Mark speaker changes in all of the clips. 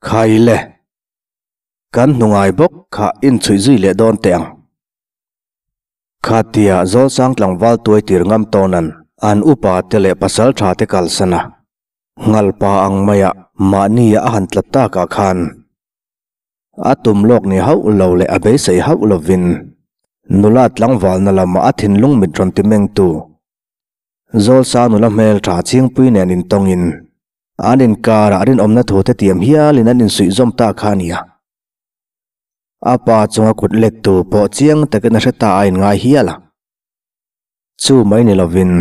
Speaker 1: Khai le. Kan hnu ngai bawk kha inchhuih zui leh dawn teh ang. Khatia Zawlsang tlangval tuai tir ngam tawnan an upa te leh pasal tha te kalsan a, nghalpa ang maia mahnia a han tla takah khan a tum lawk ni hauh lo leh a beisei hauh lovin nula tlangvalna lama a thinlung mit rawn ti mengtu Zawlsang nula hmel tha chhingpui nen intawngin an inkarah rinawmna thu te tiam hialin an insuih zawm ta kha a nia. A pa chunga kut lettu pawh chiang takin a hre ta a inngai hial a. Chu mai ni lovin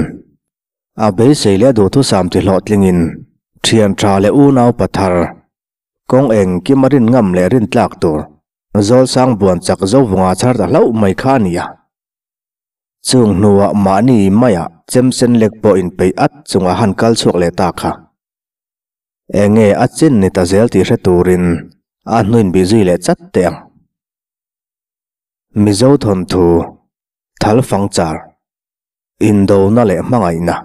Speaker 1: a beisei leh a duhthusam ti hlawhtlingin thian tha leh unau pathar kawng engkim a rin ngam leh rin tlak tur Zawlsang buan chak zo vunga chhar ta hlauh mai kha a nia. Chung hnuah mahni maiah chemsen lek pawh inpeih at chunga han kal chhuak leh ta kha. Enge a chin ni ta zel tih hre turin a hnuin bih zui leh chat teh ang. Mizo thawnthu, Thal fangchar, Indona leh hmangaihna,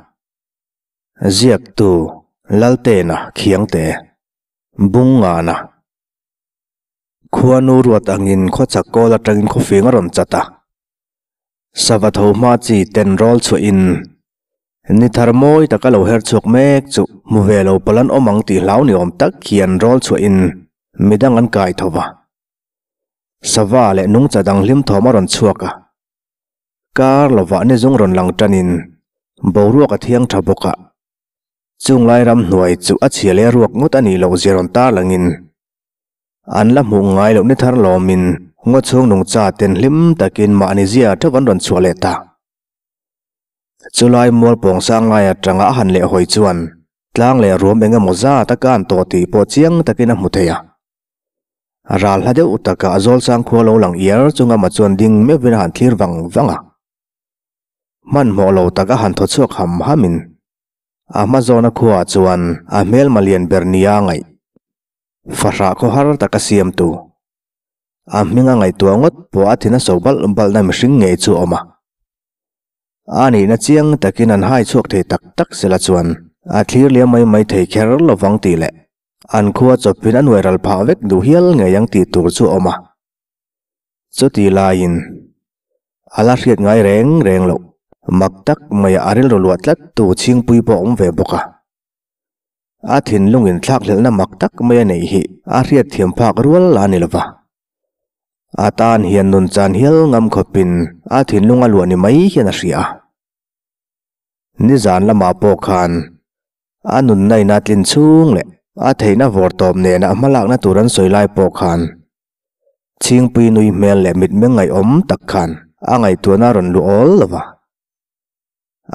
Speaker 1: Ziaktu, Laltena, Khiangte, Bungngana. Khuanu ruat angin khawchhak kawl atangin khawfing a rawn chat a. Sava tho hma chi ten rawl chhuah in ni thar mawi taka lo her chhuak mek chu hmu ve lo pawl an awm ang tih hlau ni awm tak hian rawl chhuah in midang an kai tho va. Sava leh nungcha dang hlim thawm a rawn chhuak a. Kar lovah ni zung rawn lang tan in boruak a thiang tha bawk a. Chung lai ram hnuai chu a chhia leh ruak ngawt a nih loh zia rawn tar lang in An la hmuh ngai loh ni thar lawmin ngaw chhung nungcha ten hlim takin mahni zia theuh an rawn chhuah leh ta. Chulai mual pawng sang lai atanga a han leh hawi chuan tlang leh ruam eng emaw zat a kan tawh tih pawh chiang takin a hmu thei a. Ral hla deuh takah a zawl sang khua lo lang iar chunga mah chuan ding meuhin a han thlir vang vang a. Hmanhmawh lo tak a han thaw chhuak ham hamin a hma zawna khuaah chuan a hmelma lian ber nia ngaih. Fahrah khawhar taka siamtu. A hming a ngaihtuah ngawt pawh a thin a so balh balhna mihring ngei chu a awm a. A nihna chiang takin an hai chhuak thei tak tak sela chuan a thlir liam mai mai thei kher lovang tih leh an khua chawpin a nuai ral phah vek duh hial ngei ang tih tur chu a awm a. Chuti laiin a la hriat ngai reng reng loh. Mak tak maiah a rilru luah tlat tu chhingpui pawh a awm ve bawk a. A thinlung inthlakhlelhna mak tak mai a neih hi a hriatthiam phak rual la ni lova. A tan hian nun chan hial ngam khawpin a thinlung a luah ni mai hian a hria a. Nizan lamah pawh khan a nunna in a tlin chhung leh a theihna vawr tawp nena a hmalakna tur an sawi lai pawh khan Chhingpui nui hmel leh mitmeng ngaihawm tak khan a ngaihtuahna a rawn luh awl lova.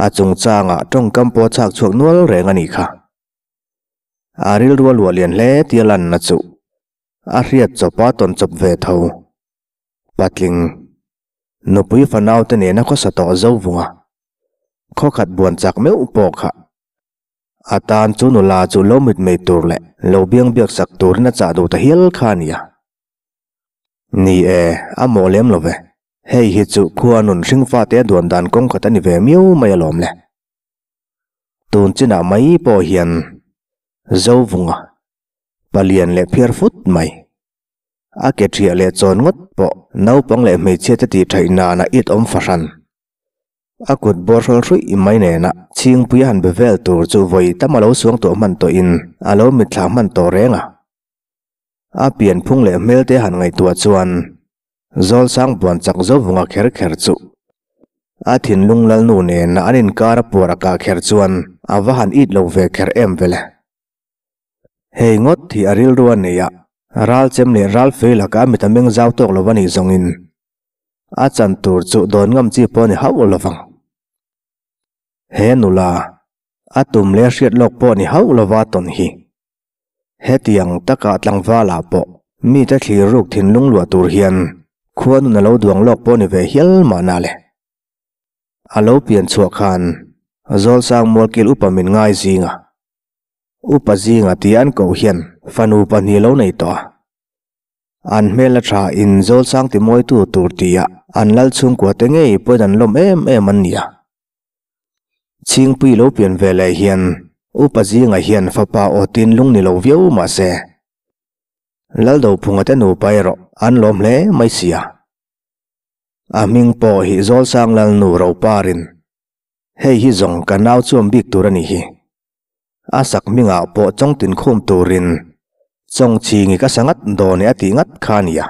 Speaker 1: A chungchangah tawngkam pawh a chhak chhuak nual reng a nih kha. A rilru a luah lian hle tia lanna chu a hriat chawp a tawn chawp ve tho. Patling, nupui fanau te nena khawsa tawh zo vunga khawkhat buan chak meuh pawh kha a tan chu nula chu lo mitmei tur leh lo biang biak sak turin a chah duh ta hial kha a nia. Ni e, a mawh lem lo ve. Hei hi chu khua nun hringfate a duan dan kawng khat a ni ve miau mai alawm le. Tun chinah mai pawh hian Zovunga, palian leh phiar fut mai, a ke ṭhiah leh chawn ngawt pawh naupang leh hmeichhia te tih ṭhaih nana it awm fahran. A kut bawr hrawl hruih mai nena chhingpui a han be vel tur chu vawi tam a lo suang tawh hman tawhin a lo mitthla hman tawh reng a. A pianphung leh hmelte han ngaihtuah chuan Zawlsang buan chak zo vunga kher kher chu a thinlung lalnu nen an inkar a puar a kah kher chuan a va han it lo ve kher em vele. Hei ngawt hi a rilru a nei a, ral chem leh ral fei lakah a mit a meng zau tawk lo a nih zawngin a chan tur chu dawn ngam chi pawh a ni hauh lovang. He nula, a tum leh a hriat lawk pawh a ni hauh lova tawn hi. Hetiang taka tlangvalah pawh mite thlir ruk thinlung luah tur hian khua nun a lo duang lawk pawh ni ve hial mahna le. A lo pian chhuah khan Zawlsang Mualkil upa min ngai zinga upa zinga tia an koh hian fanu pahnih lo nei tawh a. An hmel a tha in Zawlsang ti mawitu tur tia an lal chhungkua te ngei pawhin an lawm em em an ni a. Chhingpui lo pian ve leh hian Upa zingah hian fapa aw tin lung ni lo viau mah se. Laldophunga te nupa erawh an lawm hle mai sia. A hming pawh hi Zawlsang Lalnu Roparin. Hei hi zawng ka nau chuam bik tur a nih hi. A sak hmingah pawh chawngtin khum turin Chawngchhingi ka sa ngat dawn e a tih ngat kha a nia.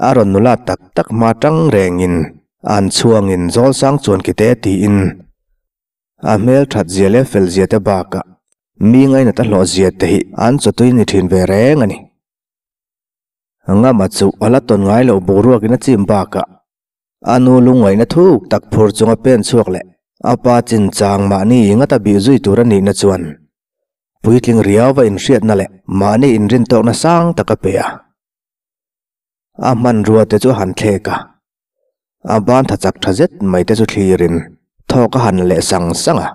Speaker 1: A rawn nula tak tak hma tang rengin an chhuangin Zawlsang chuan kite tiin A hmel that zia leh fel zia te bakah mi ngainat a hlawh zia te hi an chawtui ni thin ve reng a ni. Ngama chu a la tawn ngai loh boruakin a chim bakah a nu lungngaihna thuk tak phur chunga pen chhuak leh a pa chinchang mahni ngata bih zui tur a nihna chuan puitling riauva inhriatna leh mahni inrintawkna sang tak a pe a. A hmanrua te chu a han thlek a. A ban tha chak tha zet mai te chu thlirin thawk a han leh sang sang a.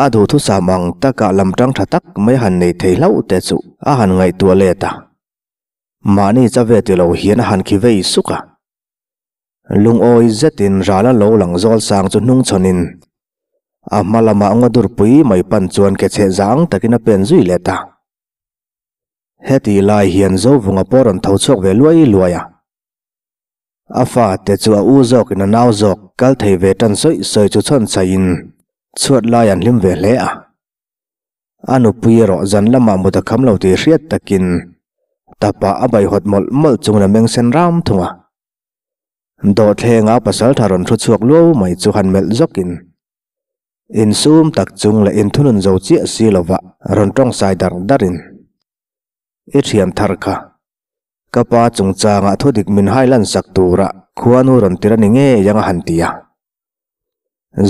Speaker 1: A duhthusam ang takah lam tang tha tak mai a han nei thei hlauh te chu a han ngaihtuah let a. Mahni cha ve ti lo hian a han khi vei suk a. Lungawi zetin ral a lo lang zawl sang chu hnung chhawnin a hma lamah ngaw durpui mai pan chuan ke chheh zang takin a pen zui let a. Heti lai hian Zovunga pawh rawn tho chhuak ve luai luai a. A fate chu a u zawkin a nau zawk kal thei ve tan sawi sawi chu chhawn chhaiin chhuat lai an hlim ve hle a. A nupui erawh zan lamah mut a kham lo tih hriat takin tapah a baihawt mawlh mawlh chungin a meng sen ram thung a. Dawhthlenga pasaltha rawn thu chhuak luau mai chu han melh zawkin insum tak chung leh inthunun zo chiah si lova rawn tawngsai dar darin I thian thar kha. Ka pa chungchangah thudik min hailan sak tura khuanu rawn tir a ni ngei ang a han ti a.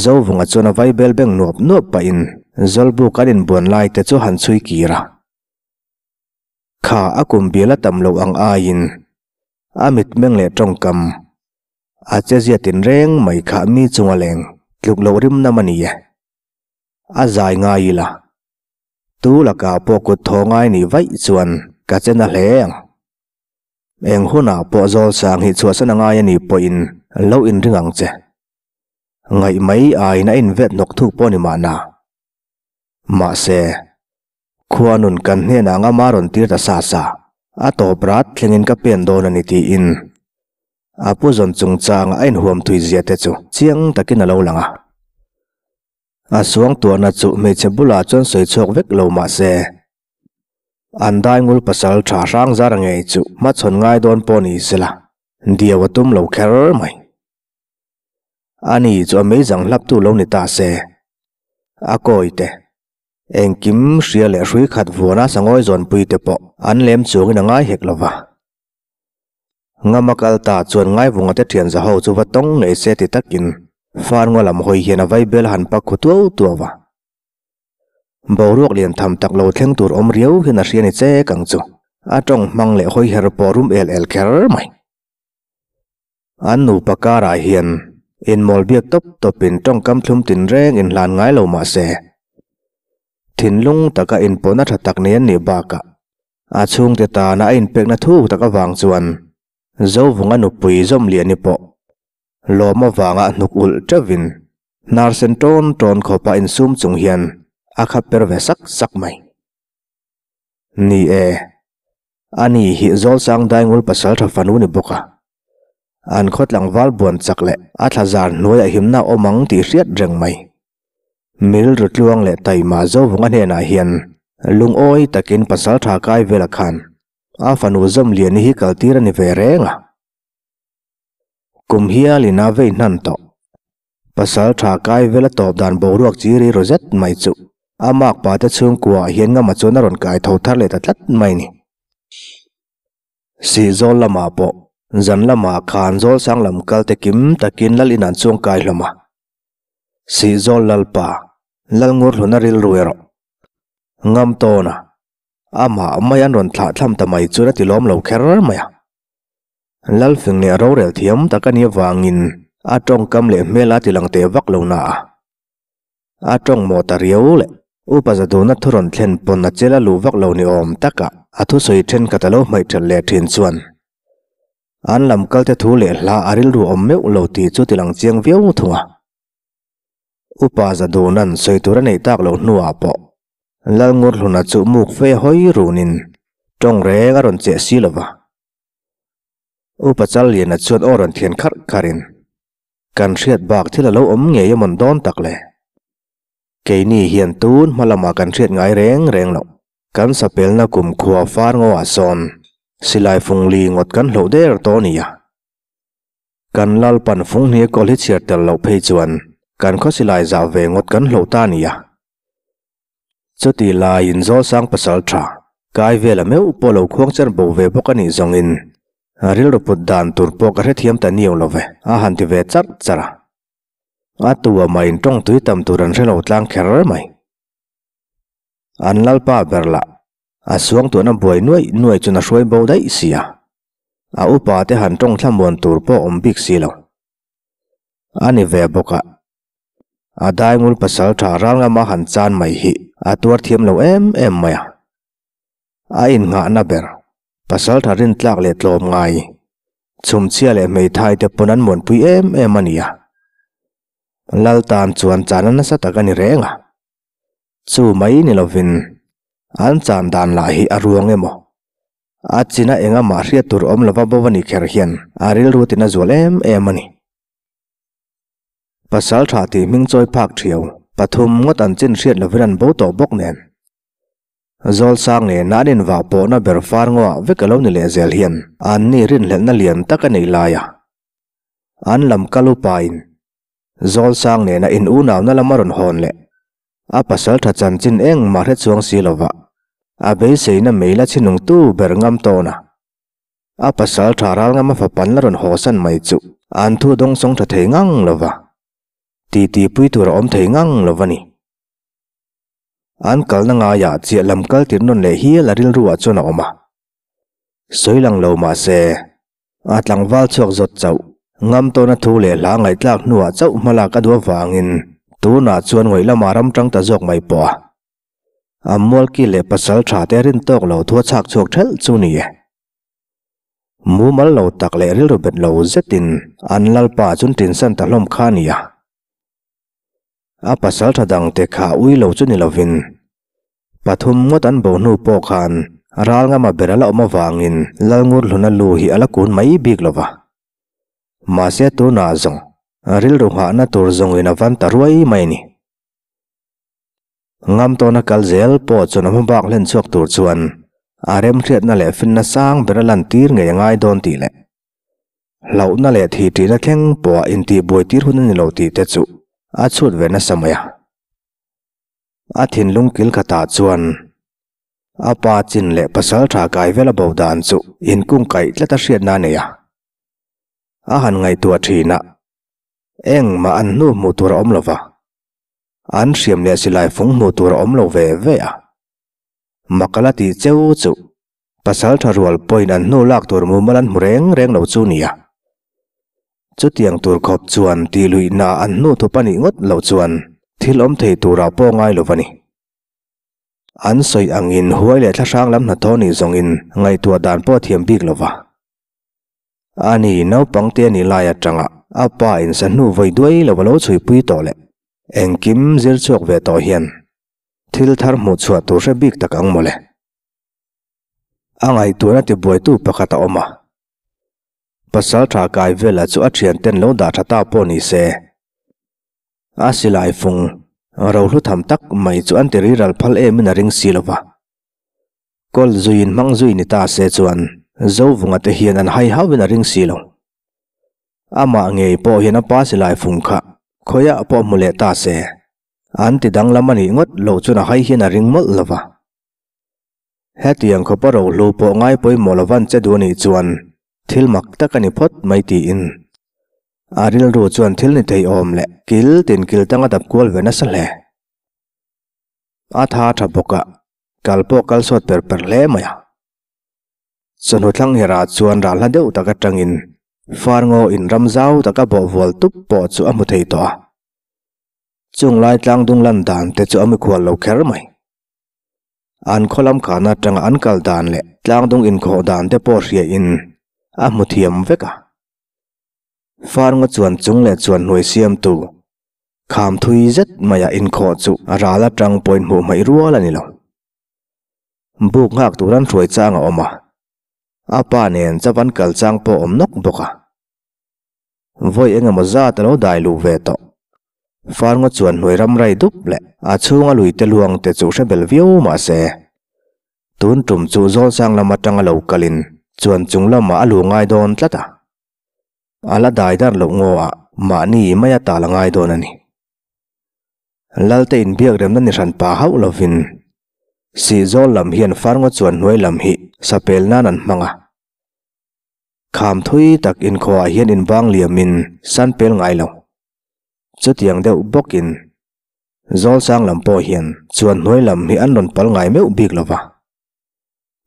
Speaker 1: Zovunga chuan a vaibel beng nuap nuap pahin Zawlbuk an inbuan lai te chu han chhui kir a. Kha a kum bial a tam loh ang aiin a mitmeng leh tawngkam a chezia tinreng mai kha mi chunga leng tluk loh rim nam a ni e. A zai ngai ila. Tu lakah pawh kut thaw ngai nih vaih chuan ka che na hle ang. Eng hunah pawh Zawlsang hi chhuahsan a ngai a nih pawhin lo inring ang che. Ngaih mai aiin a invet hnawk thuk pawh ni mahna. Mahse, khua nun kan hnenah anga ma rawn tir ta sa sa, a tawp rat thlengin ka pen dawn a ni tiin a pu zawn chungchanga a inhuam thui zia te chu chiang takin a lo lang a. A suangtuahna chu hmeichhe bulah chuan sawi chhuak vek lo mah se, an daingul pasal tha hrang zar ngei chu hmachhawn ngai dawn pawh ni sela, diau a tum lo kher mai. Ani chu a meizang hlaptu lo ni ta se, a kawi te, engkim hria leh hrui khat vuana sangawi zawnpui te pawh an lem chuangin a ngai hek lo va. Ngama kal ta chuan Ngaivunga te thian za ho chu va tawng ngei se ti takin Farngaw lam hawi hian a vaibel a han pak khu tuau tuau a. Boruak lian tham tak lo thleng tur awm riau hian a hria ni chek ang chu. A tawng hmang leh hawi her pawh rum el el kher mai. An nupa karah hian inmawl biak tawp tawpin tawngkam thlum tinreng inhlan ngai lo mah se, thinlung taka inpawhna tha tak nei an nih bakah A chhungte tana a inpekna thuk tak avang chuan Zovunga nupui Zawmliani pawh lawm avanga hnuk ulh teuhin hnar sen tawn tawn khawpa insum chung hian a kha per ve sak sak mai. Ni e, ani hi Zawlsang Daingul pasaltha fanu ni bawk a, an khaw tlangval buan chak leh a thla zar hnuaiah himna a awm ang tih hriat reng mai. Mil Rutluang leh Taima Zovunga hnenah hian lungawi takin pasal tha kai vela khan a fanu Zawmliani hi kaltir a ni ve reng a. Kum hialin a vei hnan tawh. Pasal tha kai vela tawp dan boruak chi ri ru zet mai chu a makpa te chhungkuaah hian ngama chuan a rawn kai tho thar leh ta tlat mai ni. Sihzawl lamah pawh zan lamah khan Zawlsang lam kal te kim takin lal in an chuang kai hlawm a. Sihzawl Lalpa, Lalngurhluna rilru erawh ngam tawn a, amah mai an rawn thlah thlam ta mai chuan a ti lawm lo kher mai a. Lalfing leh rorel thiam tak a nih avangin a tawngkam leh hmel a ti lang teh vak lo na a. A tawng maw ta riau leh upa Zaduna thu rawn thlen pawn a chel a luh vak lo ni awm takah a thusawi thenkhat a lo hmaih ṭhelh leh ṭhin chuan An lam kalte thu leh hla a rilru awm meuh lo tih chu tilang chiang viau thung a. Upa Zaduna'n sawi tur a neih tak loh hnuah pawh Lalngurhluna chu muk fe hawi runin Tawng reng a rawn cheh si lova. Upa Challiana chuan aw rawn thian kharh kharhin, Kan hriat bak thil a lo awm ngei a mawn dawn tak le? Keini hian tun hma lamah kan hriat ngai reng reng loh. Kan sapelna kumkhua far ngaw ah sawn silai fung li ngawt kan hloh der tawh a nia. Kan Lalpan fung hnia kawl hi chhiar tel loh phei chuan kan khaw silai zah ve ngawt kan hloh ta a nia. Chuti laiin Zawlsang pasal tha kai vela meuh pawh lo khuang cher bo ve bawk a nih zawngin rilru put dan tur pawh ka hrethiam ta niau lo ve a han ti ve charh charh a. A tua mah in tawng tui tam tur an hre lo tlang kher mai. An Lalpa ber lah a suangtuahna buai nuaih nuaih chuan a hruai bo daih si a, a upa te han tawng thlamuan tur pawh awm bik si lo. A ni ve bawk a. A daingul pasal tha ral ngama han chan mai hi a tuar thiam lo em em mai a. A innghahna ber, pasal tha rintlak leh tlawm ngai, chhumchhia leh hmeithai te pawn an muanpui em em a ni a. Lal tan chuan chana nasa tak a ni reng a. Chu mai ni lovin an chan dan lah hi a ruang emaw, a china engamah hriat tur awm lova bo a ni kher hian a rilru tin a zual em em a ni. Pasal tha tih hming chawi phak thiau pathum ngawt an chin hriat lovin an bo tawh bawk nen. Zawlsang nena an invah pawhna ber far ngaw ah vek a lo ni leh zel hian an ni rinhlelhna lian tak a nei lai a. An lam kal upain Zawlsang nena in unauna lam a rawn hawn leh a pasal tha chanchin engmah hre chuang si lova a beiseina meila chhinungtu ber ngam tawn a. A pasal tha ral ngam a fapan la rawn haw san mai chu an thu dawngsawng tha thei ngang lo va, titi pui tur a awm thei ngang lo va ni. An kalna ngaiah chiah lam kal tir nawn leh hial a rilru ah chuan a awm a. Sawi lang lo mah se, a tlangval chhuak zawt chauh, ngam tawna thu leh hla ngaihthlak hnuah chauh hmalak a duh avangin tunah chuan ngawih lamah ram tang ta zawk mai pawh a. A mualki leh pasal tha te rin tawk lo thu a chhak chhuak thelh chu ni e. Mumal lo tak leh rilru bet lo zetin an lalpa chun tinsan ta hlawm kha a ni a. A pasal tha dang te kha ui lo chu ni lovin pathum ngawt an bo hnu pawh khan ral ngama ber a la awm avangin Lalngurhluna lu hi a la kun mai bik lo va. Mahse tunah zawng rilru nghahna tur zawngin a van ta ruai mai a ni. Ngam tawna kal zel pawh chuan a hmabak hlen chhuak tur chuan a remhriatna leh finna sang ber a lantir ngei a ngai dawn tih leh hlauhna leh thih ṭihna thleng pawha intihbuai tir hun a ni lo tih te chu a chhut ve nasa mai a. A thinlung kil khatah chuan a pa chin leh pasal tha kai vel a bo dan chu inkungkaih tlat a hriatna a nei a. A han ngaihtuah ṭhin a, engmah an hnu hmuh tur a awm lo va. An hriam leh silai fung hmuh tur a awm lo ve ve a. Makala tih cheu chu pasal tha rual pawhin an hnu lak tur mumal an hmu reng reng lo chu nia. Chutiang tur khawp chuan tih luihna an hnu thup a nih ngawt loh chuan thil awm thei turah pawh ngai lo va ni. An sawi angin huai leh thlahrang lam hnathawh nih zawngin ngaihtuah dan pawh a thiam bik lo va. Ani naupang te anih lai atanga a pa in sa hnu vawi duai lo a lo chhuipui tawh leh engkim zir chhuak ve tawh hian thil thar hmuh chhuah tur hre bik tak ang mawle. A ngaihtuahna tibuaitu pakhat a awm a. Pasal tha kai vela chu a thian ten lo dah tha ta pawh ni se. A silai fung rohlu tham tak mai chu an ti riral phal em in a ring si lova. Kawl zuiin hmang zui ni ta se chuan Zovunga te hian an hai hauhin a ring si lo. Amah ngei pawh hian a pa silai fung kha khawiah pawh hmu leh ta se, an ti danglam a nih ngawt loh chuan a hai hian a ring mawlh lo va. Hetiang khawpa rohlu pawh ngai pawimawh lovan che duh a nih chuan thil mak tak a ni phawt mai tiin a rilru chuan thil ni thei awm leh kil tin kil tang a dap kual ve nasa hle. A tha tha bawk a. Kal pawh kal sawt per per hle mai a. Chawhnu thlang herah chuan ral hla deuh tak atangin far ngaw in ram zau taka bawh vual tup pawh chu a hmu thei tawh a. Chung lai tlang dung lan dan te chu a mikhual lo kher mai. An khaw lam khan atanga an kal dan leh tlang dung inkhawh dan te pawh hria in a hmu thiam vek a. Far ngaw chuan chung leh chuan hnuai siamtu Kham thui zet maia inkhawh chu a ral atang pawhin hmuh hmaih rual a ni lo. Buk nghak tur an hruai chang a awm a, a pa nen chauh an kal chang pawh a awm nawk bawk a. Vawi eng emaw zat a lo dai luh ve tawh. Farngaw chuan hnuai ram rai dup leh a chhunga lui te luang te chu hre bel viau mah se, tun tum chu Zawlsang lam atanga lo kalin chuan chung lamah a lu ngai dawn tlat a. A la dai dar loh ngaw ah mahni mai a tal a ngai dawn a ni. Lalte inbiak remna ni hran pa hauh lovin Sihzawl lam hian Farngaw chuan hnuai lam hi sapel nan an hmang a. Kham thui tak inkhawhah hian inbang liamin san pel ngai lo. Chutiang deuh bawkin Zawlsang lam pawh hian chuan hnuai lam hi an rawn pal ngai meuh bik lo va.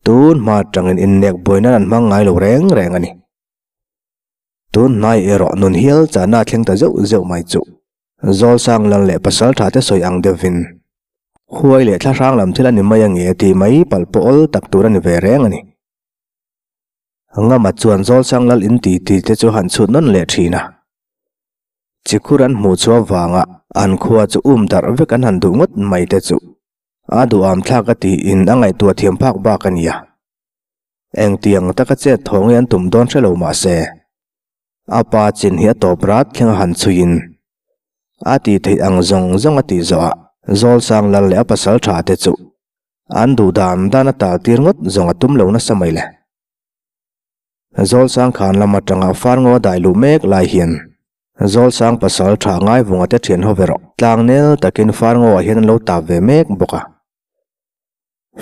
Speaker 1: Tun hma atangin innek buai nan an hmang ngai lo reng reng a ni. Tun hnai erawh nun hial chahna a thleng ta zeuh zeuh mai chu. Zawlsang lal leh pasaltha te sawi ang deuhin, Huai leh thlahrang lam thil a ni mai ange tih mai palh pawh awl tak tur a ni ve reng a ni. Ngama chuan Zawlsang lal in ti ti te chu han chhut nawn leh thin a. Chikhur an hmuh chhuah avanga an khua chu um darh vek an han duh ngawt mai te chu a duham thlak a tiin a ngaihtuah thiam phak bak a nia. Engtiang taka chet thaw nge an tum dawn hre lo mah se, A pa chin hi a tawp rat thleng a han chhuiin a tih theih ang zawng zawng a tih zawhah Zawlsang lal leh a pasal tha te chu an duh dan dan a tal tir ngawt zawng a tum lo nasa mai le. Zawlsang khan lam atanga Farngaw a dai luh mek lai hian Zawlsang pasal tha Ngaivunga te thian ho ve rawh tlangnel takin Farngaw ah hian an lo tap ve mek bawk a.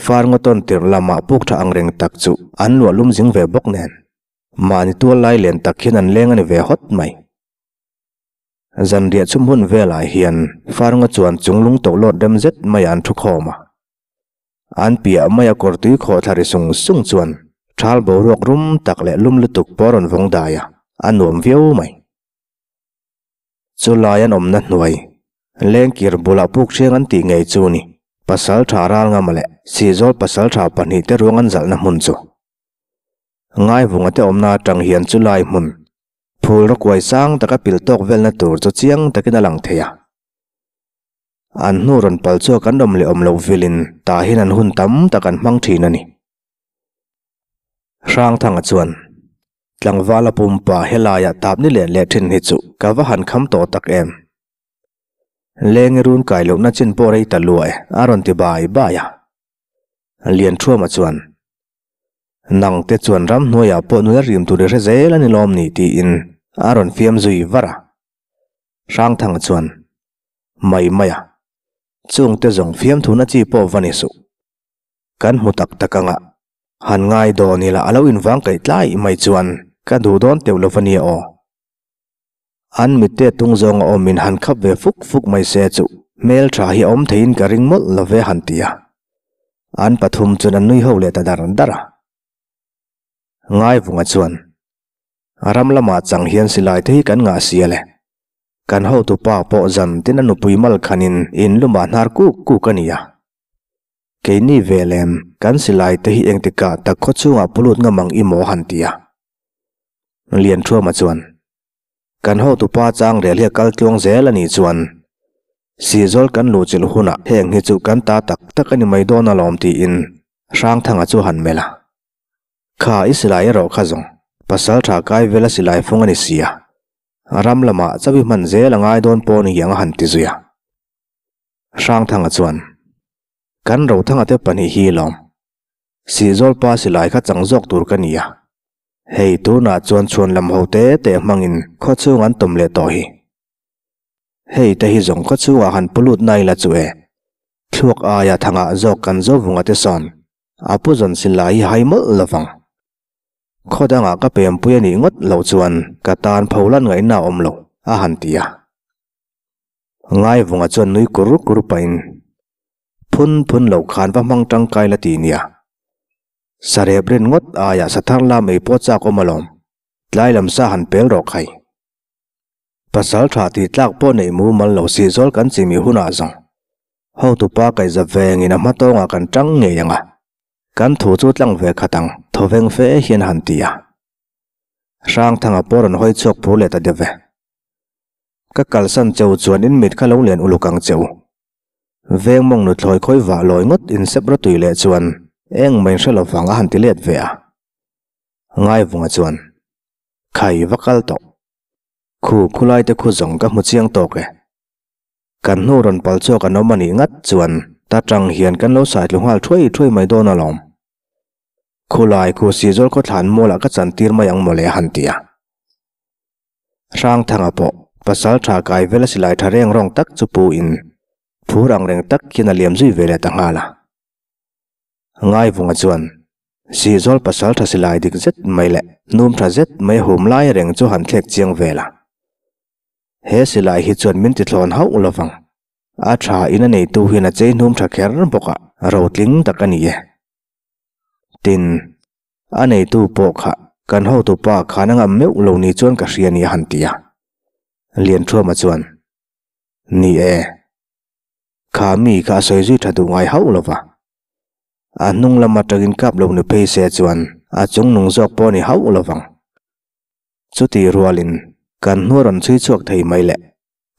Speaker 1: Farngaw tawn tirh lamah puk tha angreng tak chu an luah lum zing ve bawk nen. Mahni tual lai len tak hian an leng a ni ve hawt mai. Zanriah chhum hun velah hian Farnga chuan chung lung to lawt rem zet maiah an thu khawm a. An piah maia kawr tui khawh thla ri sung sung chuan thal boruak rum tak leh lum lutuk pawh a rawn vawng dai a, a nuam viau mai. Chu lai an awmna hnuai, lengkir bulah puk hriang an tih ngei chu ni, pasal tha ral ngama leh Sihzawl pasal tha pahnihte ruang an zalhna hmun chu. Ngaivunga te awmna atang hian chu lai hmun, phul rawkuai sang taka pil tawk velna tur chu chiang takin a lang thei a. An hnu rawn pal chhuak an awm leh awm loh vilin tah hian an hun tam tak an hmang thin a ni. Hrangthanga chuan, Tlangvala pumpa helaiah tap ni leh leh thin hi chu ka va han kham tawh tak em? Leng i run kai lohna chin pawh rei ta lua e, a rawn ti bai bai a. Lianthuama chuan, Nang te chuan ramhnuaiah pawh nula rim tur i hre zel a ni lawm ni tiin a rawn fiam zui var a. Hrangthanga chuan, Mai mai a, chungte zawng fiamthuna chi pawh va ni suh. Kan hmu tak tak anga, han ngai dawn ila a lo invang kaih tlai mai chuan ka duh dawn teuh lo va nia aw. An mitte tung zawnga awmin han khap ve fuk fuk mai se chu hmeltha hi a awm theiin ka ring mawlh lo ve han ti a. An pathum chuan an nui ho leh ta dar dar a. Ngaivunga chuan, Ram lamah chang hian silai te hi kan ngah sia le. Kan hotupa pawh zan tin a nupui mal khanin in lumah hnar kuk kuk a ni a. Keini ve lem, kan silai te hi engtikah tak khaw chhungah pulut ngam ang i maw han ti a. Lianthuama chuan, Kan hotupa chang rel hi a kal tluang zel a nih chuan, Sihzawl kan luhchilh hunah heng hi chu kan ta tak tak a ni mai dawn alawm tiin Hrangthanga chu han melh a. Kha i silai erawh kha zawng, pasal tha kai vela silai fung a ni si a, ram lamah chauh i hman zel a ngai dawn pawh ni ang a han ti zui a. Hrangthanga chuan, Kan Rothanga te pahnih hi lawm, Sihzawl pa silai kha chang zawk tur ka ni a, hei tunah chuan chhuan lam ho te te hmangin khawchhung an tawm leh tawh hi. Hei te hi zawng khawchhungah han pu lut na ila chu e, thluak aia thangah zawk kan zo vunga te sawn a pu zawn silai hi hai mawlh lovang. Khaw dangah ka pempui a nih ngawt loh chuan ka tan pholan ngaihna a awm lo, a han ti a. Ngaivunga chuan nui kur kur pahin, Phun phun lo khan va hmang tangkai la ti nia. Sarep rin ngawt aiah sathar lam ei pawh chak awm alawm, tlai lam sa han pel rawh khai. Pasal tha tih tlak pawh neih mumal lo si zawl kan chimi hunah zawng hotupa kaihza vengin a hma tawngah kan tang ngei ang a, kan thu chu tlang ve khat ang thawveng fe hian a han ti a. Hrangthanga pawh rawn hawi chhuak phur leh ta deuh ve. Ka kalsan cheu chuan in mit kha lo lian uluk ang cheu. Veng mawng nuthlawi khawi vah lawi ngawt in sep rawtui leh chuan. Engmah in hre lo vang a han ti let ve a. Ngaivunga chuan, Khai va kal tawh. Khu khulai te khu zawng ka hmu chiang tawk e. Kan hnu rawn pal chhuak an awm a nih ngat chuan ta tang hian kan lo saitlu nghal thuai thuai mai dawn alawm. Khulai khu Sizawl khawthlan mualah ka chantir mai ang mawle a han ti a. Hrangthanga pawh pasal tha kai vela silai tha reng rawng tak chu pu in phur ang reng tak hian a liam zui ve leh ta nghal a. Ngaivunga chuan Sizawl pasal tha silai dik zet mai leh num tha zet mai hum lai reng chu han thlek chiang vel a. He silai hi chuan min ti thlawn hauh lovang. A tha in a neitu hian a chei hnum tha kher bawk a, rotling tak a ni e. Tin, a neitu pawh kha kan hotupa khan a ngam meuh lo ni chuan ka hria ni a han ti a. Lianthuama chuan, Ni e, kha mi kha a sawi zui tha duh ngai hauh lova. A hnung lam atangin kap lo ni phei se chuan a chungnung zawk pawh a ni hauh lovang. Chuti rualin kan hnuai rawn chhui chhuak thei mai le,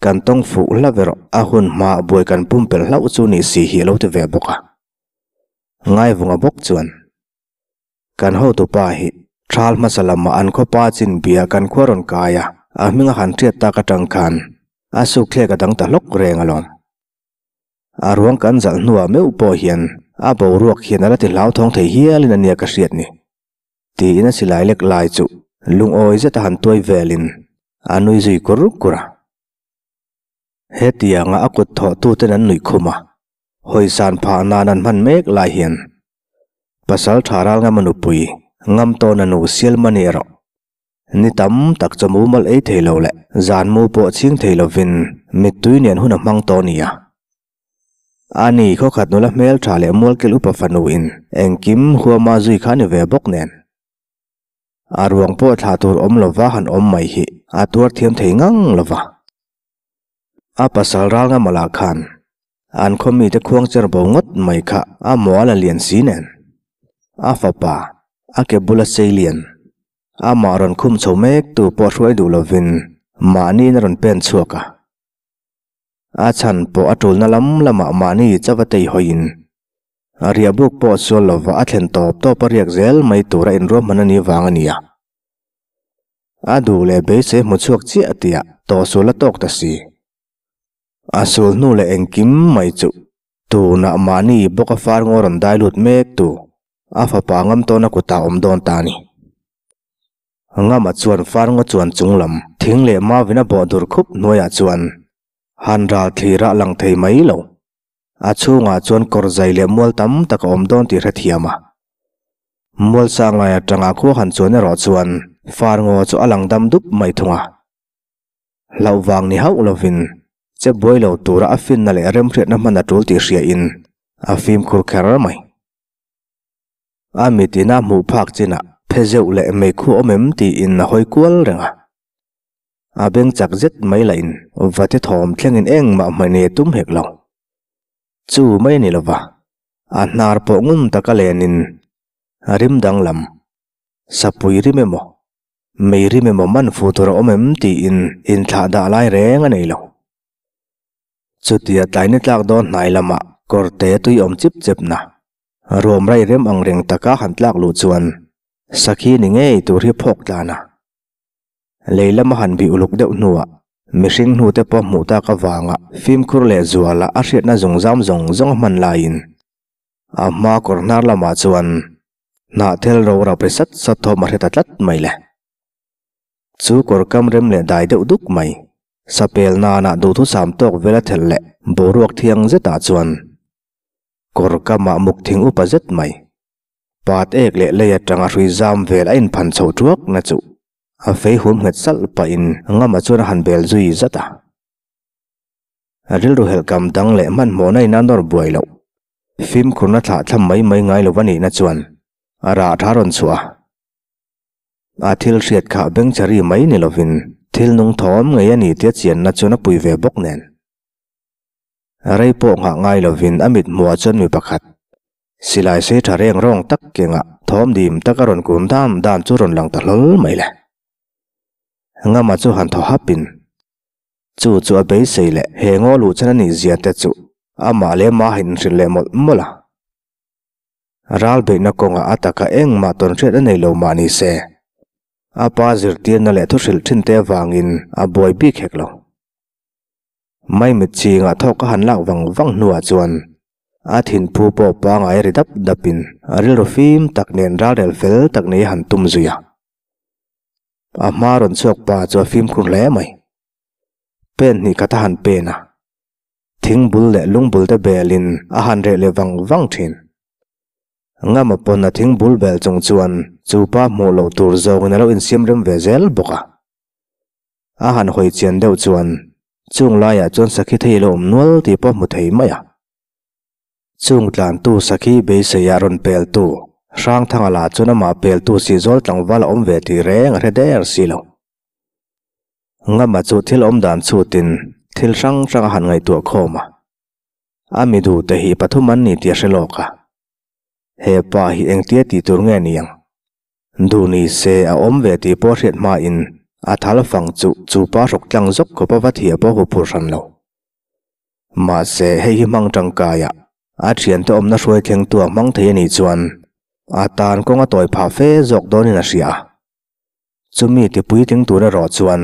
Speaker 1: kan tawng fuh hla ve rawh, a hun hma buai kan pumpelh hlauh chu ni si hi a lo ti ve bawk a. Ngaivunga bawk chuan, Kan hotupa hi thal hmasa lamah an khawpa chin bia kan khua rawn kai a, a hming a han hriat tak atang khan a sukthlek a dang ta hlawk reng alawm. A ruang kan zalh hnuah meuh pawh hian a boruak hian a la ti hlauthawng thei hialin a nia ka hriat ni. Tiin a silai lek lai chu lungawi zet a han tuai velin a nui zui kur kur a. Hetianga a kut thawh tuten an nuih khum a, hawisan phah nan an hman mek lai hian pasal tha ral ngam a nupui ngam tawn a nu sial mani erawh ni tam tak chaw mumal ei thei lo leh zan mu pawh chhing thei lovin mittui nen hun a hmang tawh a ni a. Ani khawkhat nula hmel tha leh mualkil upa fanu in engkim huama zui kha ni ve bawk nen. A ruang pawh thlah tur awm lova han awm mai hi a tuar thiam thei ngang lova. A pasal ral nga mawlah khan an khaw mite khuang cher bo ngawt mai kha a mual a lian si nen. A fapa a ke bula sei lian amah rawn khum chho mek tu pawh hruai duh lovin mahniin a rawn pen chhuak a. A chhan pawh a tulna lam lamah mahni chauh a tei hawiin a riah buk pawh sual lova a thlen tawp tawp a riak zel mai tura inruahman a nih vang a ni a. A duh leh beisei hmu chhuak chiah tihah tawhsual a tawk ta si. A sul hnu leh engkim mai chu tunah mahni bawk a far ngaw rawn dai lut mek tu a fapa ngam tawna kutah awm dawn ta a ni. Ngama chuan Farngaw chuan chung lam thing leh mauvin a bawh dur khup hnuaiah chuan han ral thlir a lang thei mai lo. A chhungah chuan kawr zai leh mual tam tak a awm dawn tih hrethiam a. Mual sang lai atanga khua han chuan erawh chuan Farngaw chu a lang dam dup mai thung a. Hlauh vang ni hauh lovin che buai lo tura a finna leh remhriatna hman a tul tih hriain a fimkhur kher mai. A mit ina hmuh phak chinah phe zeuh leh meikhu awm em tiin a hawi kual reng a. A beng chak zet mai lah in vate thawm thlengin engmah hmai nei a tum hek lo. Chu mai a ni lova, a hnar pawh ngun taka lenin a rim danglam, sapui rim emaw, mei rim emaw man fu tur a awm em tiin inthlah dah lai reng a nei lo. Chutia tlai ni tlak dawn hnai lamah kawrte tui awm chip chep na Ruam rai rem ang reng taka han tlak luh chuan sakhi ni ngei tur hi phawk tlan a. Lei lama han bih uluk deuh hnuah mihring hnute pawh hmuh tak avanga fimkhur leh zuala a hriatna zungzam zawng zawng a hman laiin a hma kawr hnar lamah chuan hnahthel ro rap ri sat sat thawm a hre ta tlat mai le. Chu kawr kam rem leh dai deuh duk mai, sapel nana duhthusam tawk vela thelh leh boruak thiang zetah chuan Kawr kamah muk thing upa zet mai. Pat ek leh lei atanga hrui zam vel a inphan chho thuak na chu a fei hum nghet salh pahin Ngama chuan a han bel zui zat a. A rilru helh kam dang leh hmanhmawhna in a nawr buai loh. Fimkhurna thlah thlam mai mai ngai lo a nihna chuan a rah tha rawn chhuah a. A thil hriat kha bengchhari mai ni lovin thil nung thawm ngei a ni tia chianna chuan a pui ve bawk nen. Rei pawh nghah ngai lovin a mit hmuhah chuan mi pakhat, silai sei tha reng rawng tak kengah thawm dim taka rawn kun dam dam chu rawn lang ta hlawl mai le. Ngama chu han thaw hapin, chu chu a beisei leh he ngaw luh chan a nih zia te chu amah leh mahin hrilh leh mawlh mawlh a. Ral beihna kawngah a taka engmah tawn hriat a nei lo mah ni se, a pa zirtirna leh thuhrilh thin te avangin a buai bik hek lo. Maimit chingah thawk a han lak vang vang hnuah chuan a thinphu pawh pangai ri dap dapin a rilru fim tak nen ralrel fel tak nei a han tum zui a. A hma rawn chhuak pa chu a fimkhur hle mai. Pen hnih khat a han pen a. Thing bul leh lung bul te belin a han reh leh vang vang thin. Ngama pawn a thing bul bel chung chuan chu pa hmuh loh tur zawngin a lo insiam rem ve zel bawk a. A han hawi chian deuh chuan chung laiah chuan sakhi thei a lo awm nual tih pawh a hmu thei mai a. Chung tlantu sakhi beiseia rawn peltu Hrangthanga lah chuan amah peltu Sihzawl tlangval a awm ve tih reng a hre der si lo. Ngama chu thil awm dan chhutin thil hrang hrang a han ngaihtuah khawm a. A mi duhte hi pathum an ni tih a hre lawk a. He pa hi engtia tih tur nge ni ang? Duh ni se a awm ve tih pawh hriat hmain a thal fang chu chu pa hrawk tlang zawk khawp a va thiah pawh hu phur hran lo. Mahse hei hi hmang tangkaia a thiante awmna hruai thlengtu a hmang thei a nih chuan a tan kawng a tawi phah fe zawk dawnin a hria a. Chumi ti puitling tur erawh chuan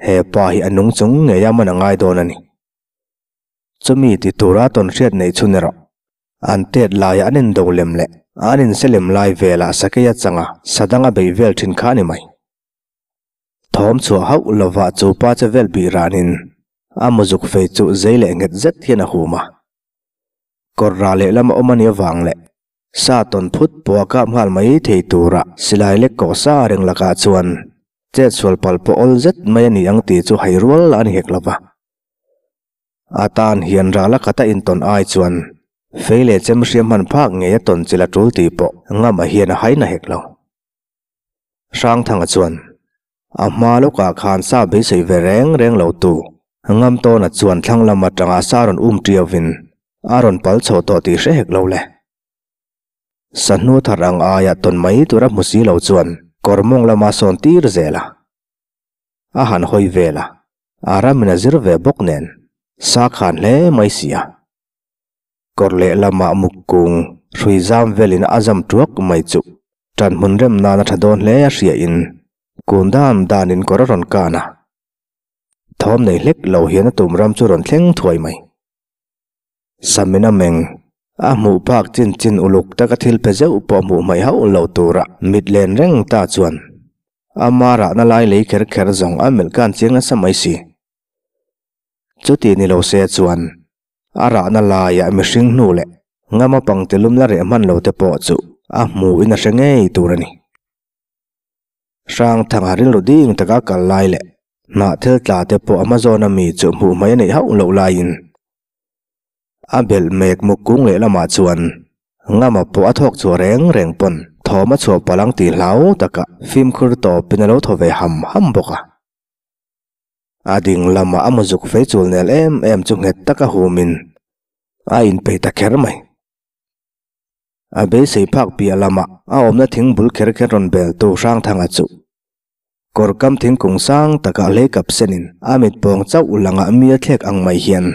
Speaker 1: he pa hi a nung chung ngei a man a ngai dawn a ni. Chumi ti tura tawn hriat neih chhun erawh an tet laia an indo lem leh an inse lem lai velah sakei a changa sadang a bei vel thin kha a ni mai. Thawm chhuah hauh lovah chu pa che vel bih ranin a muzuk fei chu zei leh nghet zet hian a hum a. Kawr rah lehlam a awm a nih avang leh Sa tawn phut pawh a kap nghal mai thei tura silai lek kawh sa reng lakah chuan chet sual palh pawh awl zet mai a ni ang tih chu hai rual a ni hek lo va. A tan hian ral a khat a intawn ai chuan fei leh chem hriam hman phak ngei a tawn chilh a tul tih pawh ngam a hian a hai na hek lo. Hrangthanga chuan a hma lawkah khan sa beisei ve reng reng lo tu Ngamtawna chuan thlang lam atanga sa rawn um tiauvin a rawn pal chho tawh tih hre hek lo le. Sahnu thar ang aia tawn mai tura hmu si lo chuan kawr mawng lama sawn tir zel a. A han hawi vel a, a ramin a zir ve bawk nen sa khan hle mai si a. Kawr lehlamah muk kung hrui zam velin a zam tuak mai chu ṭan hmun rem nan a ṭha dawn hle a hriain kun dan danin kawr a rawn kan a. Thawm nei hlek lo hian a tum ram chu rawn thleng thuai mai. Samina meng, a hmuh phak chin chin uluk taka thil pe zeuh pawh hmuh hmaih hauh lo tura mit len reng ta chuan ama rahna lai lei kher kher zawng a melh kan chiang nasa mai si. Chuti ni lo se chuan a rahna laiah mihring hnu leh ngama pangtilum la reh hman lo te pawh chu a hmuhin a hre ngei tur a ni. Hrangthanga rilru ding taka kal lai leh hnah thil tla te pawh a hma zawna mi chu hmuh hmai a neih hauh loh laiin a belh mek muk kung leh lamah chuan Ngama pawh a thawk chhuah reng reng pawn thawm a chhuah palh ang tih hlau taka fimkhur tawpin a lo thaw ve ham ham bawk a. A ding lamah a muzuk fei chul nel em em chu nghet taka humin a inpeih ta kher mai. A beisei phak piah lamah a awmna thing bul kher kher rawn bel tu Hrangthanga chu kawr kam thingkung sang takah hlei kap senin a mit pawng chauh langah mi a thlek ang mai hian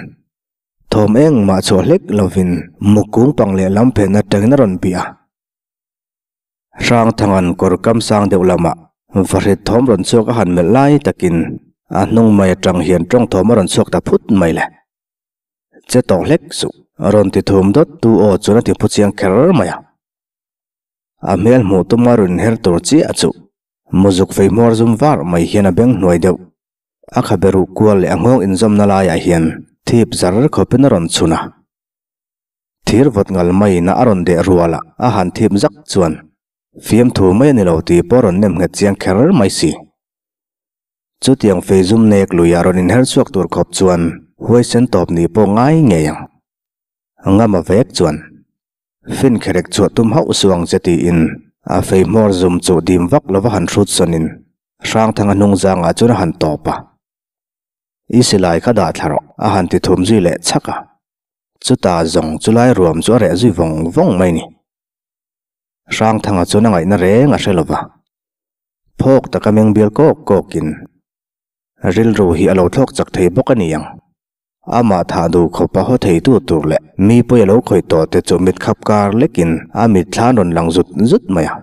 Speaker 1: thawm engmah chhuah hlek lovin mukung pang leh lam phen atangin a rawn bih a. Hrangthanga'n kawr kam sang deuh lamah vahrit thawm rawn chhuak a han melh lai takin a hnung mai atang hian tawng thawm a rawn chhuak ta phut mai le. Che tawh hlek suh, rawn ti thum dawt tu aw chuan a ti phu chiang kher mai a. A hmel hmuh tuma rawn inher tur chiah chu muzuk fei hmawr zum var mai hian a beng hnuai deuh. A khabe ruh kual leh a nghawng inzawmna laiah hian thip zar khawpin a rawn chhun a. Thir vawt ngal maiin a rawn deh rual a, a han thip zak chuan fiamthu mai a ni lo tih pawh a rawn nem nghet chiang kher mai si. Chutiang fei zum nek luia rawn inher chhuak tur khawp chuan huaisen tawp ni pawh ngai ngei ang. Ngama vek chuan fin kherek chhuah tum hauh suh ang che tiin a fei hmawr zum chu dim vak lova han hrut sawnin Hrangthanga hnung zangah chuan a han tawp a. I silai kha dah thla rawh a han ti thum zui leh chhak a. Chutah zawng chulai ruam chu a reh zui vawng vawng mai ni. Hrangthanga chuan a ngaihna reng a hre lova. Phawk taka meng bial kawk kawkin rilru hi a lo thlawk chak thei bawk a ni ang. Amah thah duh khawpa haw theitu tur leh mi pawi a lo khawih tawh te chu mit khap kar lekin a mitthla an rawn lang zut zut mai a.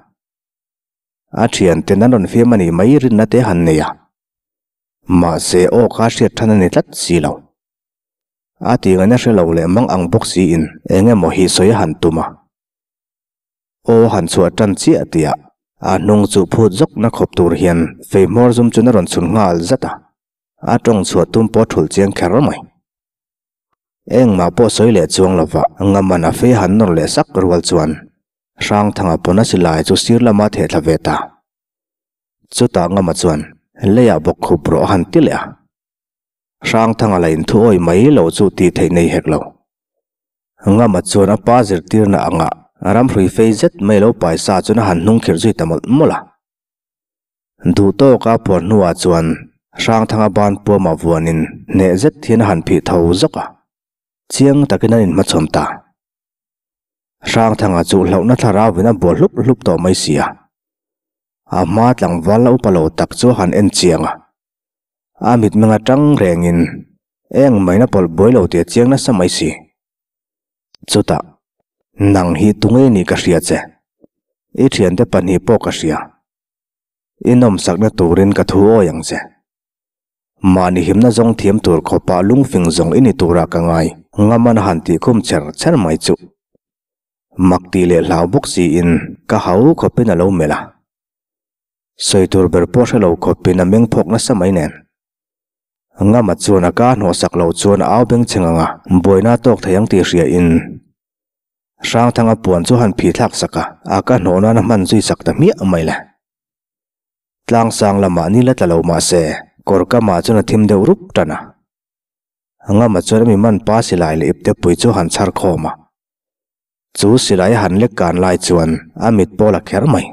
Speaker 1: A thianten an rawn fiam a nih mai rinna te han nei a. Mahse aw kha hriat than a ni tlat si lo. A tih ngaihna hre lo leh mang ang bawk siin eng emaw hi sawi a han tum a. Aw han chhuah tan chiah tih ah a hnung chu phut zawk na khawp tur hian fei hmawr zum chuan a rawn chhun nghal zat a. A tawng chhuah tum pawh thulh chiang kher mai. Engmah pawh sawi leh chuang lova Ngaman a fei han nawr leh sak rual chuan Hrangthanga pawn a silai chu sir lama theh thla ve ta. Chutah Ngama chuan leiah bawk khup rawh a han ti leh a. Hrangthanga la inthu awi mai lo chu tih theih nei hek lo. Ngama chuan a pa zirtirna angah ramhrui fei zet mai lo paisa chuan a han hnung khirh zui ta mawlh mawlh a. Duh tawka puan hnuah chuan Hrangthanga ban puamah vuanin hneh zet hian a han phih tho zawk a, chiang takin an inhmachhawn ta. Hrangthanga chu hlauhna thlarauin a bual hlup hlup tawh mai si a. A hma tlangval la upa lo tak chu a han en chiang a. A mitmeng atang rengin eng maina pawlh buai lo tih a chiang nasa mai si. Chutah, nang hi tunge nih ka hria che? I thiante pahnih pawh ka hria. I nawmsakna turin ka thu awi ang che. Mahni himna zawng thiam tur khawpah lungfing zawng i ni turah ka ngai, Ngaman a han tih khum cher cher mai chuh. Mak tih leh hlau bawk siin ka hau khawpin a lo melh a. Sawi tur ber pawh hre lo khawpin a meng phawk nasa mai nen. Ngama chuan a ka hnawhsak lo chuan a au beng chheng ang a, buaina tawk thei ang tih hria in Hrangthanga puan chu han phih thlak sak a, a ka hnawh nan a hman zui sak ta hmiah mai le. Tlangsang lamah ni la tla lo mah se, kawr kamah chuan a thim deuh rup tan a. Ngama chuan a mi man pa silai leh ipte pui chu han chhar khawm a. Chu silai a han lek kan lai chuan a mit pawl a kher mai.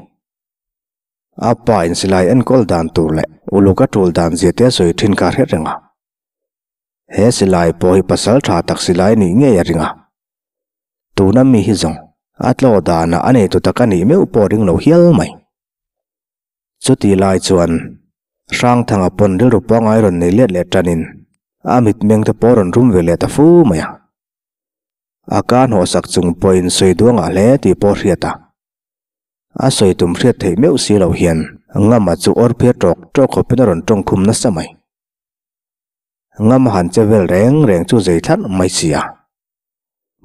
Speaker 1: A pa in silai enkawl dan tur leh uluk a tul dan zia te a sawi thin kha hret reng a. He silai pawh hi pasal tha tak silai nih ngei a ring a. Tuna mi hi zawng a tlaw danah a neitu tak a nih meuh pawh ring lo hial mai. Chuti lai chuan Hrangthanga pawn rilru pangai rawn nei let leh tanin a mitmeng te pawh rawn rum ve leh ta fu mai a. A ka hnawhsak chung pawhin sawi duangah hle tih pawh hriat a. A sawi tum hriat theih meuh si lo hian Ngama chu awr phiar tawk tawk khawpin a rawn tawng khum nasa mai. Ngama han che vel reng reng chu zei thlarh mai si a.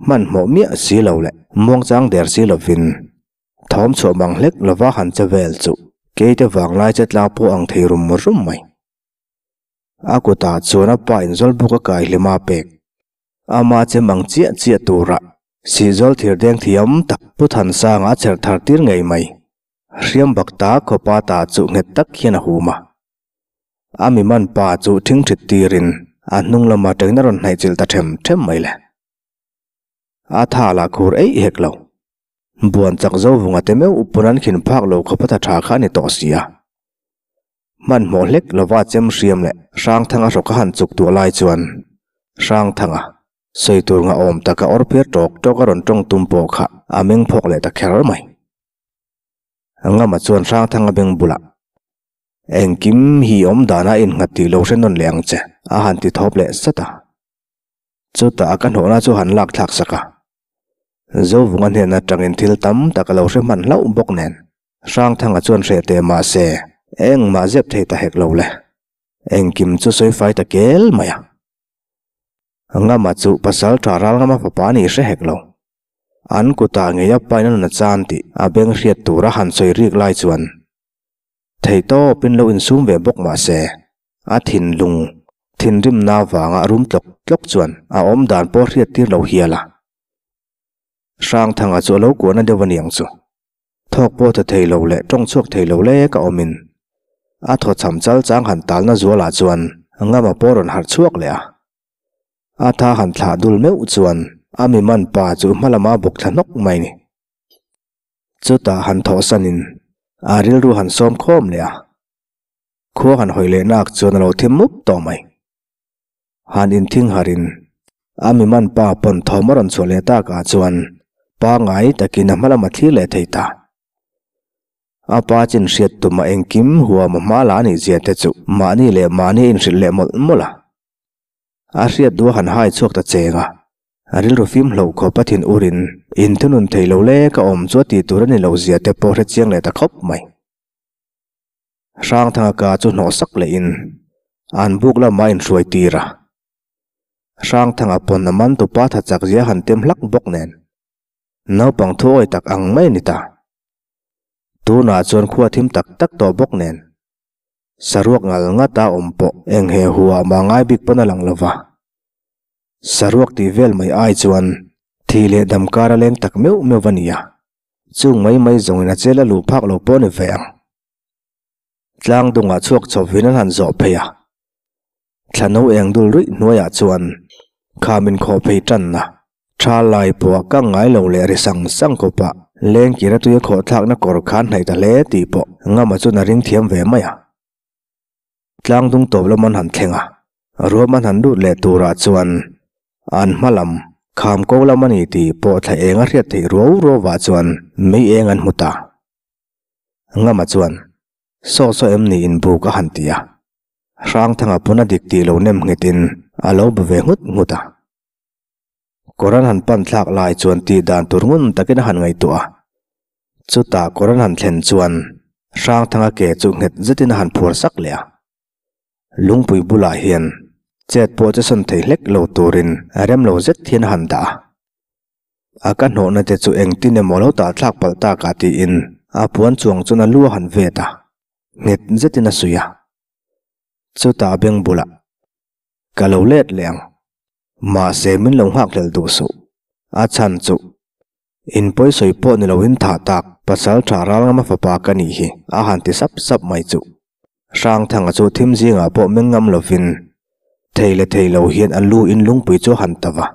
Speaker 1: Hmanhmawh miah si lo leh muangchang der si lovin thawm chhuah mang hlek lova han che vel chu keite vanglai che tlang pawh ang thei rum rum mai. A kutah chuan a pa inzawl buk a kai hlim a pek. Ama che mang chiah chiah tura Sihzawl thir deng thiam tak Pu Thansanga a cherh thar tir ngei mai. Hriam bak ta khawpa ta chu nghet tak hian a hum a. A mi man pa chu thing thit tirin a hnung lama tengin a rawn hnaih chilh ta them them mai le. A tha lah khur eih hek lo. Buan chak zo vunga te meuh pawn an khin phak lo khawpa tha tha kha a ni tawh si a. Hmanhmawh hlek lova chem hriam leh Hrangthanga hrawk a han chuk tuah lai chuan Hrangthanga sawi tur nga awm taka awr phiar tawk tawk a rawn tawng tum pawh kha a meng phawk leh ta kher mai. Ngama chuan Hrangthanga beng bulah, Engkim hi awm dana innghat tih lo hre nawn leh ang che, a han ti thawp leh sat a. Chutah a ka hnawhna chu han lak thlak sak a. Zovunga hnen atangin thil tam tak a lo hre hman hlauh bawk nen. Hrangthanga chuan hreh teh mah se, engmah zep thei ta hek lo le. Engkim chu sawi fai ta kel mai a. Ngama chu pasal tha ral ngama fapa a nih hre hek lo. An kutah ngei a pain a nun a chan tih a beng hriat tura han sawi rik lai chuan theihtawpin lo insum ve bawk mah se, A thinlung, thinrimna vanga rum tlawk tlawk chuan a awm dan pawh hriat tir lo hial a. Hrangthanga chu a lo kuahna deuh a niang chu. Thawk pawh tha thei lo leh tawng chhuak thei lo lek a awmin a thaw cham chal chang han talna zualah chuan Ngama pawh rawn harh chhuak leh a. A tha han thlah dul meuh chuan a mi man pa chu hma lama bawk thla hnawk mai ni. Chutah han thawhsanin a rilru han sawm khawm leh a. Khua han hawi leh nak chuan a lo thim mup tawh mai. Han inthing harin a mi man pa pawn thawm a rawn chhuah leh takah chuan pangngai takin a hma lam a thlir leh thei ta. A pa chin hriat tum a engkim huam a hma la a nih zia te chu mahni leh mahni a inhrilh leh mawlh mawlh a. A hriat duh a han hai chhuak ta cheng a. A rilru fim hloh khawp a thin urin inthunun thei lo lek a awm chu a tih tur a ni lo zia te pawh hre chiang leh ta khawp mai. Hrangthanga ka chu hnawh sak lehin an buk lamah a inhruai tir a. Hrangthanga pawn a man tupa tha chak zia han tem hlak bawk nen naupang thuawi tak ang mai a ni ta. Tunah chuan khua thim tak tak tawh bawk nen saruak ngal ngat a awm pawh eng he huah mah ngai bik pawn a lang lo va. Saruak tih vel mai ai chuan thi leh dam kar a leng tak meuh meuh a ni a, chung mai mai zawngin a chel a luh phak lo pawh a ni ve ang. Tlang dungah chhuak chawpvin an han zawh phei a, thla no eng dul ruih hnuaiah chuan kham inkhawh phei tanna tha lai pawh ka ngai lo leh ri sang sang kawpah lengkir a tui a khawh thlakna kawr khan hnaih ta hle tih pawh Ngama chuan a ring thiam ve mai a. Tlang dung tawp lam an han thleng a, ruam an han lut leh turah chuan an hma lam kham ko lam a ni tih pawh thla eng a hriat theih ruau ruauah chuan mei eng an hmu ta. Ngama chuan, Saw saw em ni in buk a han ti a, Hrangthanga pawn a dik tih lo nem nghetin a lo bu ve nghut nghut a. Kawr an han pan thlak lai chuan tih dan tur ngun takin a han ngaihtuah a. Chutah kawr an han thlen chuan Hrangthanga ke chu nghet zetin a han phuar sak leh a. Lungpui bulah hian chet pawh che sawn thei hlek lo turin a rem lo zet hian a han dah a. A ka hnawhna te chu engtin emaw lo tah thlak palh takah tiin a puan chuang chuan a lu a han vet a, nghet zetin a suih a. Chutah beng bulah Ka lo let leh ang. Mahse min lo nghak hlel duh suh. A chhan chu in pawi sawi pawh ni loin thah tak pasal tha ral ngama fapa ka nih hi a han ti sap sap mai chu. Hrangthanga chu thim zingah pawh meng ngam lovin thei leh thei lo hian a lu in lungpui chu a han ta va.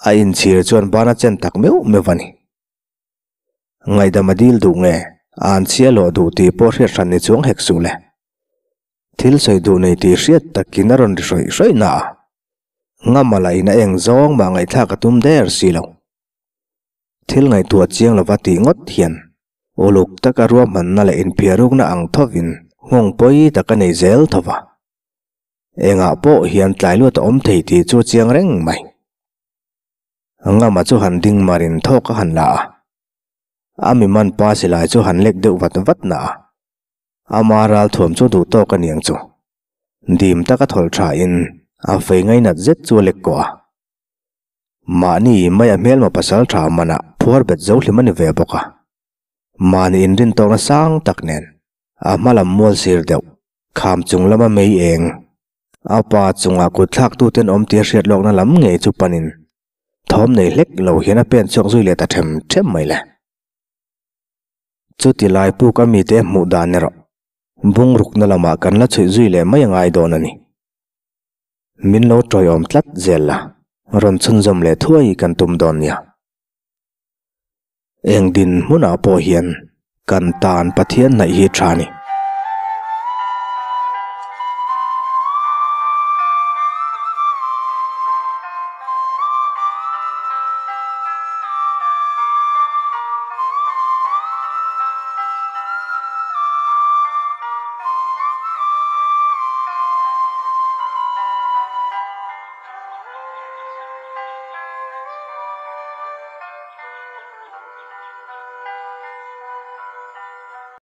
Speaker 1: A inchhir chuan ban a chen tak meuh meuh a ni. Ngaihdam a dil duh nge a an chhia lawh duh tih pawh hriat hran ni chuang hek suh le. Thil sawi duh nei tih hriat takin a rawn ri hrawih hrawih na a, Ngama lah in a eng zawng mah ngaihthlak a tum der si lo. Thil ngaihtuah chiang lova tih ngawt hian uluk taka ruahmanna leh inphiarukna ang thovin nghawng pawi tak a nei zel tho va. Engah pawh hian tlai luat a awm thei tih chu a chiang reng mai. Ngama chu han ding marin thawk a han la a, a mi man pa silai chu han lek deuh vat vat na a. Ama ral thuam chu duh tawk a niang chu. Dim taka thawl tha in a fei ngainat zet chu a lek kawh a. Mahni mai a hmelma pasal tha manah phuar bet zo hlim a ni ve bawk a. Mahni inrin tawkna sang tak nen a hma lam mual sir deuh kham chung lama mei eng a pa chungah kut thlak tu ten awm tia hriat lawkna lam ngei chu panin thawm nei hlek lo hian a pen chhuak zui leh ta them them mai le. Chuti lai puk a mite hmuh dan erawh bungrukna lamah kan la chhuih zui leh mai a ngai dawn a ni. Min lo tawiawm tlat zel la, rawn chhunzawm leh thuai kan tum dawn nia. Eng din hmunah pawh hian kan tan Pathian hnaih hi tha a ni.